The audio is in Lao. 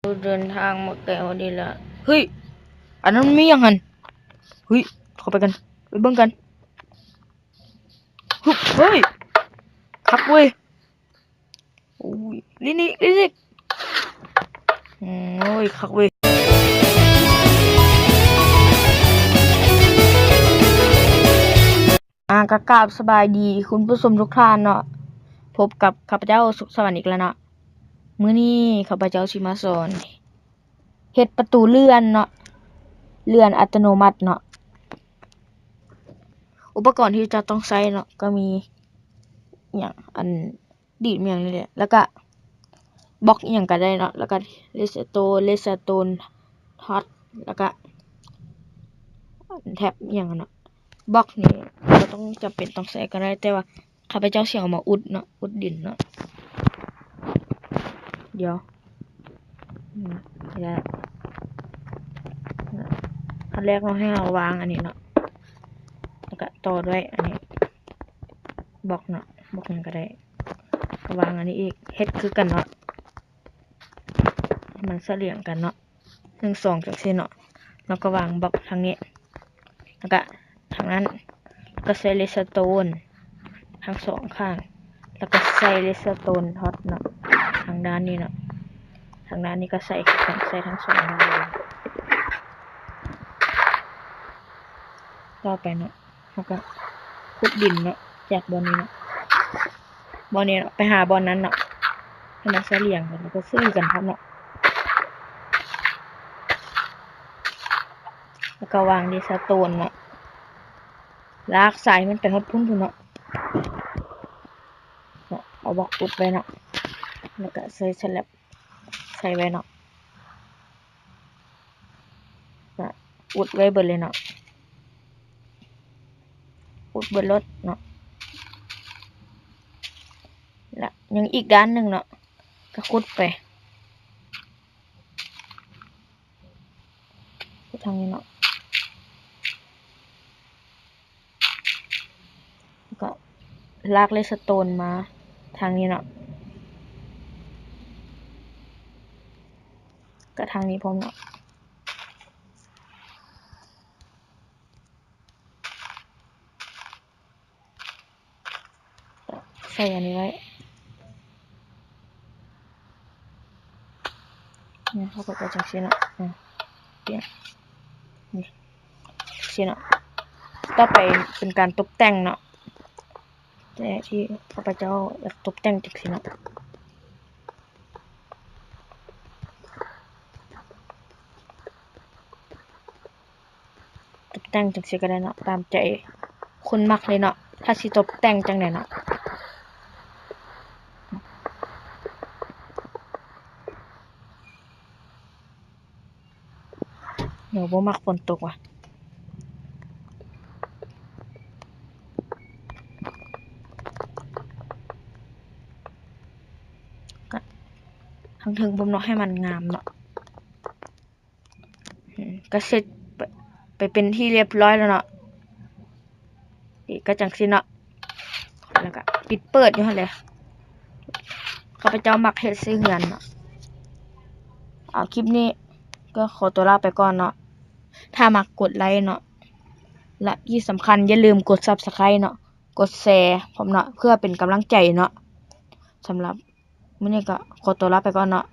ເດີນທາງມາໄກພໍດີລະ. ເຮີ້ຍ ອັນນັ້ນມີຫຍັງຫັ້ນ? ເຮີ້ຍ ເຂົ້າໄປກັນ ໄປເບິ່ງກັນ. ເຮີ້ຍ ຄັກເວີຍ. ໂອ້ຍ ຫຼິ້ນອີກ ຫຼິ້ນອີກ. ໂອ້ຍ ຄັກເວີຍ. ອາ ກະກາບສະບາຍດີຄຸນຜູ້ຊົມທຸກທ່ານເນາະ, ພົບກັບຂ້າພະເຈົ້າ ສຸກສະຫວັນ ອີກແລ້ວເນາະ. ມື້ນີ້ຂ້າພະເຈົ້າຊິມາສອນເຮັດປະຕູເລື່ອນເນາະ, ເລື່ອນອັດຕະໂນມັດເນາະ. ອຸປະກອນທີ່ຈະຕ້ອງໃຊ້ເນາະ ກະມີຫຍັງ ອັນ ດີດຫຍັງນີ້ແຫຼະ ແລ້ວກະບລັອກອີ່ຫຍັງກະໄດ້ເນາະ, ແລ້ວກະເຣດສະໂຕນ ເຣດສະໂຕນຮອດ ແລ້ວກະແທັບອີ່ຫຍັງເນາະ. ບລັອກນີ້ບໍ່ຕ້ອງຈຳເປັນຕ້ອງໃຊ້ກະໄດ້ ແຕ່ວ່າຂ້າພະເຈົ້າຊິເອົາມາອຸດເນາະ ອຸດດິນເນາະ. ດຽວ ອືມ ນີ້ແຫຼະ ອັນແລກເນາະ ໃຫ້ເຮົາວາງອັນນີ້ເນາະ ແລ້ວກະຕໍ່ດ້ວຍອັນນີ້ ບລັອກເນາະ ບລັອກຫຍັງກະໄດ້. ກະວາງອັນນີ້ອີກ ເຮັດຄືກັນເນາະ ໃຫ້ມັນສະຫຼຽງກັນເນາະ ໜຶ່ງ ສອງ ຈັ່ງຊີ້ເນາະ. ແລ້ວກະວາງບລັອກທາງນີ້ ແລ້ວກະທາງນັ້ນ ແລ້ວກະໃສ່ເຣດສະໂຕນທັງສອງຂ້າງ ແລ້ວກະໃສ່ເຣດສະໂຕນຮອດເນາະ ທາງດ້ານນີ້ເນາະ, ທາງດ້ານນີ້ກະໃສ່ຄືກັນ ໃສ່ທັງສອງດ້ານເລີຍ. ຕໍ່ໄປເນາະ ເຮົາກະຂຸດດິນເນາະ ຈາກບ່ອນນີ້ເນາະ ບ່ອນນີ້ເນາະ ໄປຫາບ່ອນນັ້ນເນາະ ໃຫ້ມັນສະຫຼຽງກັນ ແລ້ວກະຊື່ກັນພ້ອມເນາະ. ແລ້ວກະວາງເຣດສະໂຕນເນາະ ລາກສາຍມັນໄປຮອດພຸ້ນພຸ້ນເນາະ ເນາະ ເອົາບລັອກອຸດໄວ້ເນາະ ແລ້ວກະໃສ່ສະແລັບໃສ່ໄວ້ເນາະ. ກະອຸດໄວ້ເບິດເລີຍເນາະ ອຸດເບິດໂລດເນາະ. ລະຍັງອີກດ້ານໜຶ່ງເນາະ ກະຂຸດໄປ ທາງນີ້ເນາະ ກະລາກເຣດສະໂຕນມາທາງນີ້ເນາະ ກະທາງນີ້ພ້ອມເນາະ. ໃສ່ອັນນີ້ໄວ້ ນີ້ ເຮົາກະເອົາຈັ່ງຊີ້ເນາະ ອາ ປ່ຽນ ນີ້ ຊີ້ເນາະ. ຕໍ່ໄປເປັນການຕົບແຕ່ງເນາະ ແຕ່ທີ່ຂ້າພະເຈົ້າຢາກຕົບແຕ່ງຈັ່ງຊີ້ເນາະ ຕົບແຕ່ງຈັ່ງຊີ້ກະໄດ້ເນາະ ຕາມໃຈຄົນມັກເລີຍເນາະ ຖ້າຊິຕົບແຕ່ງຈັ່ງໃດເນາະ. ໂຫ ບໍ່ມັກຝົນຕົກວ່າ ກະທາງເທິງພຸ້ນເນາະ ໃຫ້ມັນງາມເນາະ. ອືມ ກະເສັດໄປ ໄປເປັນທີ່ລຽບຮ້ອຍແລ້ວເນາະ ນີ້ກະຈັ່ງຊີ້ເນາະ ແລ້ວກະປິດເປີດຢູ່ຫັ້ນແຫຼະ. ຂ້າພະເຈົ້າມັກເຮັດໃສ່ເຮືອນເນາະ. ເອົາ ຄລິບນີ້ກະຂໍຕົວລາໄປກ່ອນເນາະ ຖ້າມັກກົດໄລ້ເນາະ ແລະທີ່ສຳຄັນຢ່າລືມກົດຊັບສະໄຄຣບ໌ເນາະ ກົດແຊພ້ອມເນາະ ເພື່ອເປັນກຳລັງໃຈເນາະ. ສຳລັບມື້ນີ້ກະຂໍຕົວລາໄປກ່ອນເນາະ.